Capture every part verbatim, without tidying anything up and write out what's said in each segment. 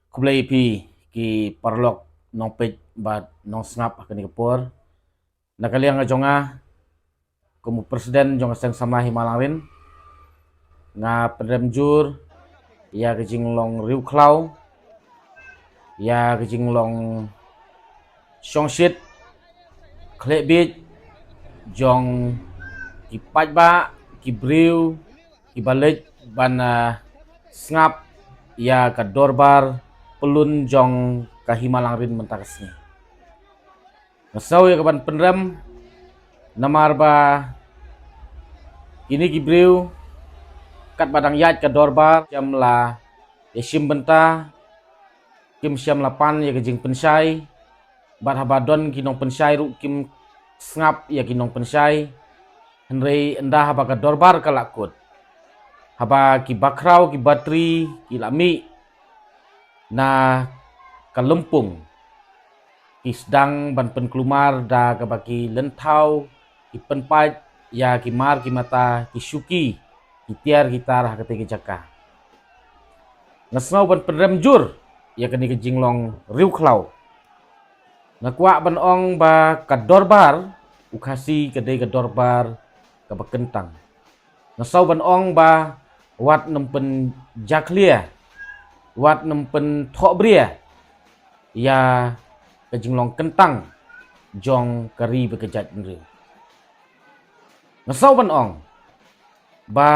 Khublei ïa phi ki paralok nongpeit bad nongsngap ha kane ka por. Na ka liang ka jong nga kum u president jong ka Seng Samla Hima Langrin, nga pynrem jur ïa ka jinglong riewkhlaw, ïa ka jinglong shongshit khleh biej jong ki paidbah, ki briew kiba leit ban, ah, sngap ïa ka dorbar pyllun jong ka Hima Langrin mynta ka sngi. Nga sngew ïa ka ban pynrem namar ba kine ki briew katba dang ïaid ka dorbar kim la ïashim bynta, kim shym la pan ïa ka jingpynshai, bad haba don ki nongpynshai ruh kim sngap ïa ki nongpynshai. Hynrei ynda haba ka dorbar ka la kut, haba ki bakhraw ki batri ki la mih na ka lympung, ki sdang ban pynkulmar da kaba ki lynthaw, ki pynpait ïa ki mar ki mata, ki shuki, ki tiar ki tar ha katei ka jaka. Nga sngew ban pynrem jur ïa kane ka jinglong riewkhlaw. Nga kwah ban ong ba ka dorbar u Khasi ka dei ka dorbar kaba kyntang. Nga sngew ban ong ba wat nym pynjakhlia, wat nym pynthohbria ïa ka jinglong kyntang jong ka ri bad ka jaitbynriew. Nga sngew ban ong ba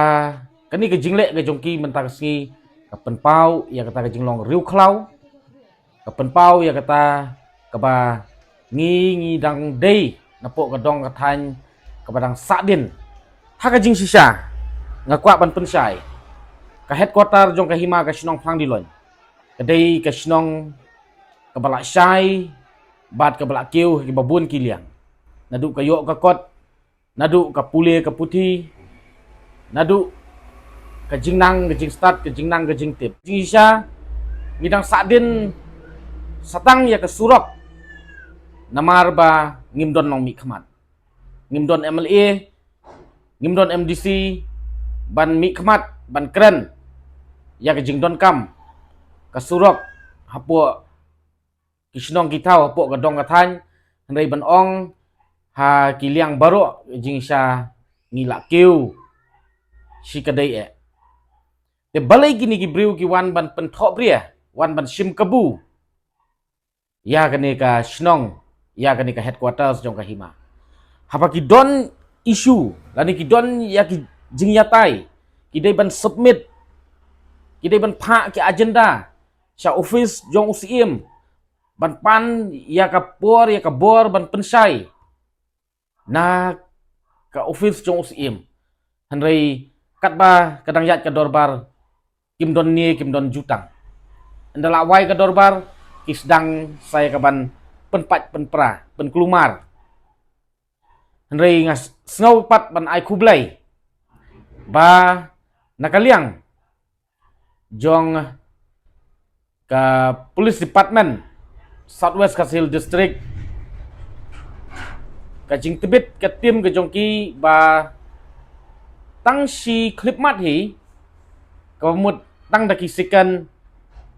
kane ka jingleh ka jong ki mynta ka sngi ka pynpaw ïa kata ka jinglong riewkhlaw, ka pynpaw ïa kata kaba ngi, ngi dang dei napoh ka dong ka thaiñ kaba dang sahdien. Ha ka jingshisha nga kwah ban pynshai, ka headquarter jong ka Hima ka shnong Phandiloin ka dei ka shnong kaba la shai bad kaba la kiew ha kiba bun ki liang, naduh ka ïoh ka kot, naduh ka pule ka puthi, naduh ka jingnang ka jingstad, ka jingnang ka jingtip. Jingshisha ngi dang sahdien satang ïa ka surok namar ba ngim don nongmihkhmat, ngim don M L A, ngim don M D C ban mihkhmat ban kren ïa ka jingdonkam ka surok hapoh ki shnong ki thaw, hapoh ka dong ka thaiñ. Hynrei ban ong ha ki liang baroh jingshisha ngi la kiew shi ka dei eh. Te balei kine ki briew ki wan ban pynthohbria, wan ban shim kabu ïa kane ka shnong, ïa kane ka headquarters jong ka Hima? Haba ki don issue lane ki don ïa ki jingïatai, ki dei ban submit, ki dei ban phah ki agenda sha office jong u Syiem ban pan ïa ka por, ïa ka bor ban pynshai na ka office jong u Syiem. Hynrei katba ka dang ïaid ka dorbar kim don ne kim don jutang. Ynda la wai ka dorbar ki sdang sa ïa ka ban pynpait pynpra pynkulmar. Hynrei nga s-, sngew pat ban ai khublei ba na ka liang jong ka Police Department South West Khasi Hills District, ka jingtbit ka team ka jong ki ba tang shi khyllipmat hi, kaba mut tang da ki second,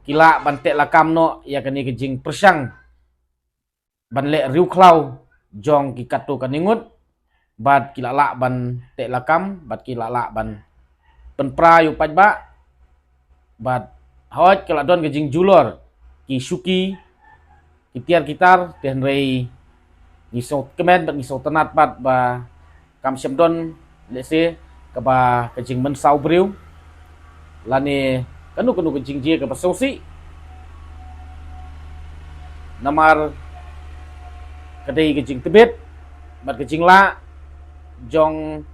ki lah ban teh lakam noh ïa kane ka jingpyrshang ban leh riewkhlaw jong ki katto katne ngut, bad ki la lah ban teh lakam, bad ki la lah ban pynpra ïa u paidbah, bad hooid ka la don ka jingjulor ki shuki, ki tiar ki tar, te hynrei ngi sngewkmen bad ngi sngewtynnat pat ba kam shym don lehse kaba ka jingmynsaw briew lane kano kano ka jingjia kaba sngewsih. Namar ka dei ka jingtbit bad ka jinglah jong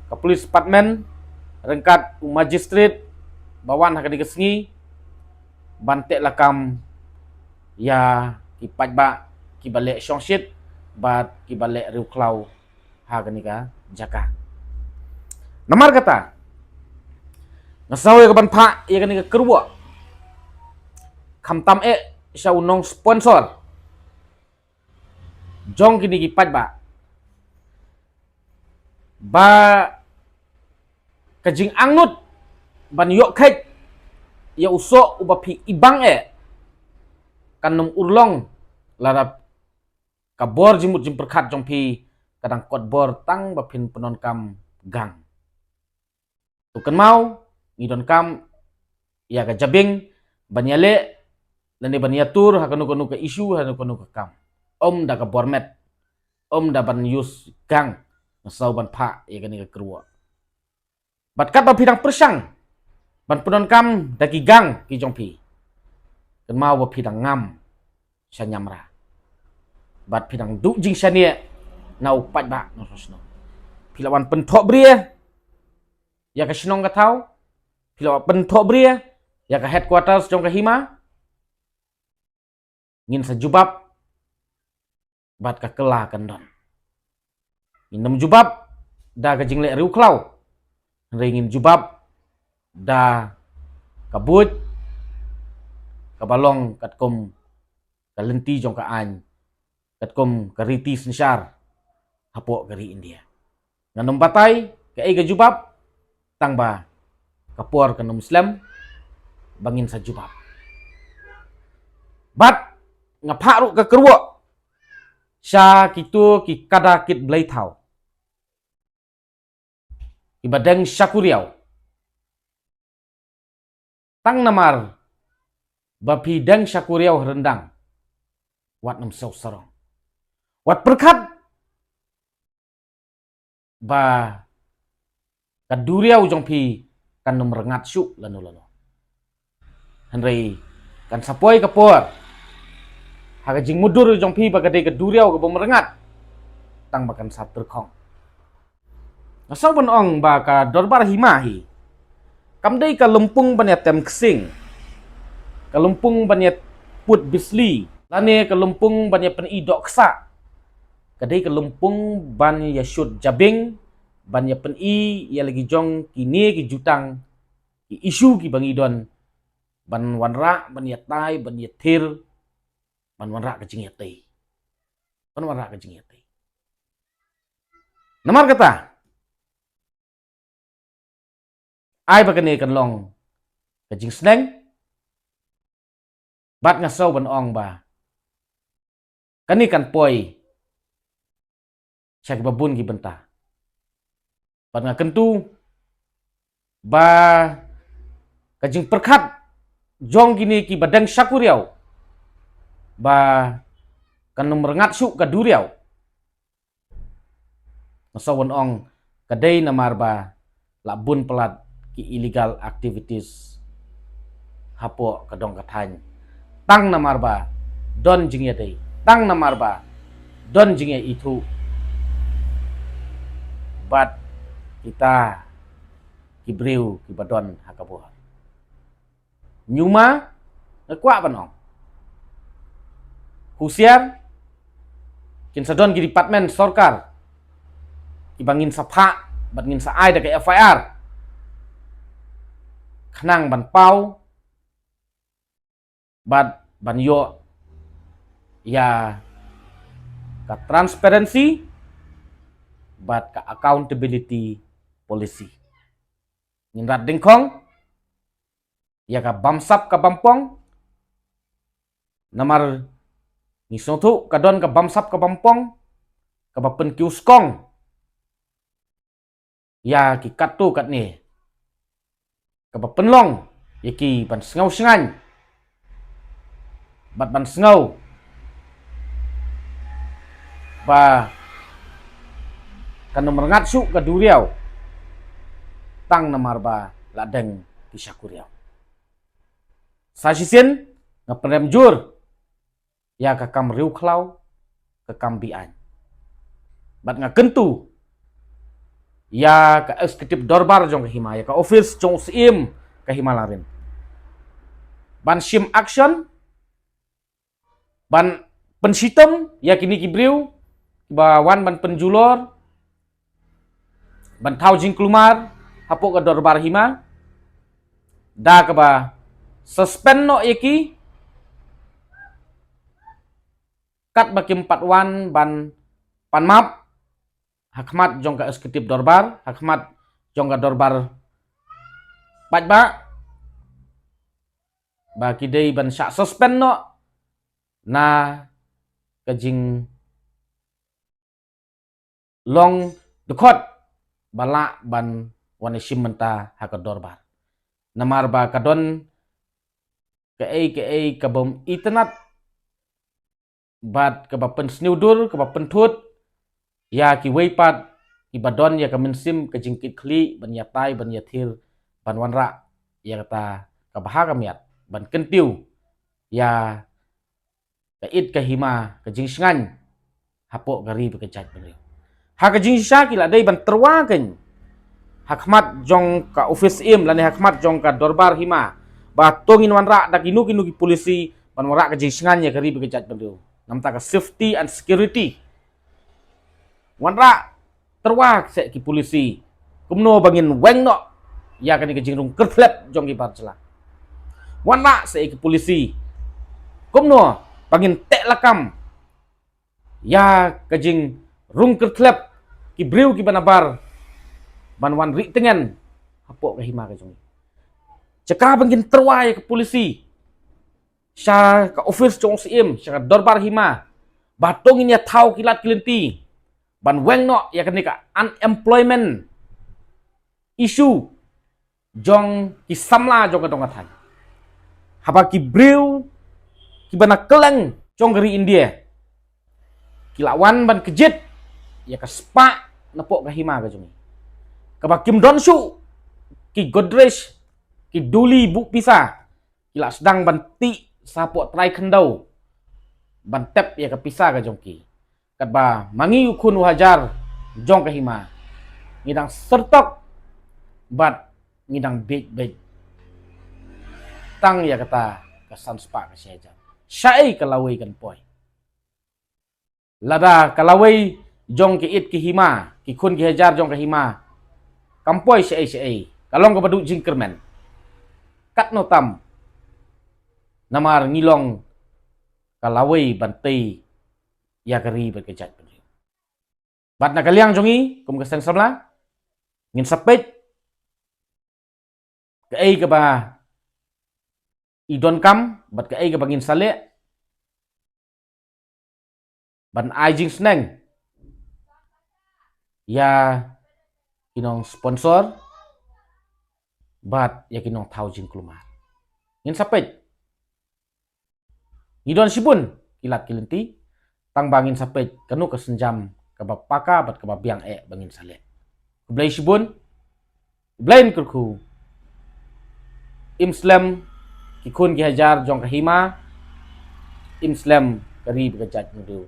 ka police department ryngkat u magistrate ba wan ha kane ka sngi ban teh lakam ïa ki paidbah kiba leh shongshit bad kiba leh riewkhlaw ha kane ka jaka. Namar kata nga sngew ïa ka ban phah ïa kane ka kyrwoh khamtam eh sha u nongsponsor jong kine ki paidbah ba ka jingangnud ban ïoh kheit ïa u soh uba phi ibang eh kan ym urlong lada ka bor jingmut jingpyrkhat jong phi ka dang kot bor tang ba phin pyndonkam gang. To kynmaw, ngi donkam ïa ka jabieng ban ïaleh lane ban ïatur ha kano kano ka issue, ha kano kano ka kam. Ym da ka bor met, ym da ban use gang, nga sngew ban phah ïa kane ka kyrwoh. Bad katba phi dang pyrshang ban pyndonkam da ki gang ki jong phi, kynmaw ba phi dang ngam sha ñiamra. Bad phi dang duh jingshaniah na u paidbah na shnong. Phi la wan pynthohbria ïa ka shnong ka thaw, phi la wan pynthohbria ïa ka headquarters jong ka hima. Ngin sa jubab bad ka kylla kan don. Ngin ym jubab da ka jingleh riewkhlaw, hynrei ngin jubab da ka buit kaba long katkum ka lynti jong ka aiñ, katkum ka riti synshar hapoh ka ri India. Ngan ym batai kaei ka jubab, tang ba ka por kan ym slem ba ngin sa jubab. Bad nga phah ruh ka kyrwoh sha kito ki kada kit blei thaw kiba deng sha kuriaw. Tang namar ba phi deng sha kuriaw ha ryndang, wat nym siew sarong. Wat pyrkhat ba ka duriaw jong phi kan ym rngat shuh lano lano. Hynrei kan sa poi ka por ha ka jingmutdur jong phi ba ka dei ka duriaw kaba ym rngat, tang ba kan sa tyrkhong. Nga sngew ban ong ba ka dorbar hima hi kam dei ka lympung ban ïa tem ksing, ka lympung ban ïa put bisli, lane ka lympung ban ïa pyni dohksah. Ka dei ka lympung ban ïa shut jabieng, ban ïa pyni ïa la ki jong kine ki jutang, ki issue kiba ngi don, ban wanrah ban ïa tai, ban ïa thir, ban wanrah ka jingïatei. Ban wanrah ka jingïatei. Namar kata, ai ba kane kan long ka jingsneng, bad nga sngew ban ong ba kane kan poi sha kiba bun ki bynta. Bad nga kyntu ba ka jingpyrkhat jong kine kiba deng sha kuriaw ba kan ym rngat shuh ka duriaw, nga sngew ban ong ka dei namar ba la bun palat ki illegal activities hapoh ka dong ka thaiñ. Tang namar ba don jingïadei, tang namar ba don jingïaithuh bad kita ki briew kiba don ha ka bor. Ñiuma, nga kwah ban ong, husiar, kin sa don ki department sorkar kiba ngin sa phah bad ngin sa ai da ka F I R, khnang ban paw bad ban ïoh ïa ka transparency bad ka accountability policy. Ngin rat dyngkhong ïa ka bamsap ka bampong, namar ngi sngewthuh ka don ka bamsap ka bampong kaba pynkiew skong ïa ki katto katne, kaba pynlong ïa ki ban sngew shngaiñ bad ban sngew ba kan ym rngat shuh ka duriaw tang namar ba la deng ki sha kuriaw. Sa shisien nga pynrem jur ïa ka kam riewkhlaw, ka kam be-aiñ. Bad nga kyntu ïa ka executive dorbar jong ka hima, ïa ka office jong u Syiem ka Hima Langrin, ban shim action, ban pynshitom ïa kine ki briew ba wan ban pynjulor, ban thaw jingkulmar hapoh ka dorbar hima, da kaba suspend noh ïa ki katba kim pat wan ban pan map ha khmat jong ka executive dorbar, ha khmat jong ka dorbar paidbah, ba ki dei ban shah suspend noh na ka jing long dkhot ba lah ban wan ïashim bynta ha ka dorbar. Namar ba ka don kaei kaei ka bym itynnad bad kaba pynsniewdur, kaba pynthut ïa kiwei pat kiba don ïa ka mynsiem ka jingkitkhlieh ban ïatai ban ïathir ban wanrah ïa kata ka bha ka miat ban kyntiew ïa ka it ka hima ka jingshngaiñ hapoh ka ri bad ka jaitbynriew. Ha ka jingshisha ki la dei ban tyrwa kein ha khmat jong ka ophis im lane ha khmat jong ka dorbar hima ba to ngin wanrah da kino kino ki polisi ban wanrah ka jingshngaiñ ïa ka ri bad ka jaitbynriew. Namta ka safety and security. Wanrah tyrwa seh ki polisi kumno ba ngin weng noh ïa kane ka jingrung kyrthlep jong ki bar jylla. Wanrah seh ki polisi kumno ba ngin teh lakam ïa ka jingrung kyrthlep ki briew kiba nabar ban wan rieh tngen hapoh ka hima ka jong ngi. Jaka ba ngin tyrwa ïa ka polisi sha ka ophis jong u Syiem, sha ka dorbar hima, ba to ngin ïa thaw ki lad ki lynti ban weng noh ïa kane ka unemployment issue jong ki samla jong ka dong ka thaiñ. Haba ki briew kiba na kylleng jong ka ri India ki la wan ban kjit ïa ka spah napoh ka hima ka jong ngi, kaba kim don shuh ki Godrej, ki duli buh pisa, ki la sdang ban tih sapoh trai khyndew ban tep ïa ka pisa ka jong ki. Katba ma ngi u khun u hajar jong ka hima ngi dang syrtok bad ngi dang biej biej tang ïa kata ka san spah ka shi hajar. Shaei ka lawei kan poi? Lada ka lawei jong ki it ki hima, ki khun ki hajar jong ka hima kam poi shaei shaei, ka long kaba duh jingkyrmen. Katno tam? Namar ngi long ka lawei ban tei ïa ka ri bad ka jaitbynriew. Bad na ka liang jong ngi kum ka seng samla ngin sa peit kaei kaba i donkam bad kaei kaba ngin sa leh ban ai jingsneng ïa ki nong sponsor bad ïa ki nong thaw jingkulmar. Ngin sa peit. Ngi don shibun ki lad ki lynti, tang ba ngin sa peit kano ka sienjam kaba paka bad kaba biang eh ba ngin sa leh. Khublei shibun, Blei un kyrkhu. Im slem ki khun ki hajar jong ka hima, im slem ka ri bad ka jaitbynriew.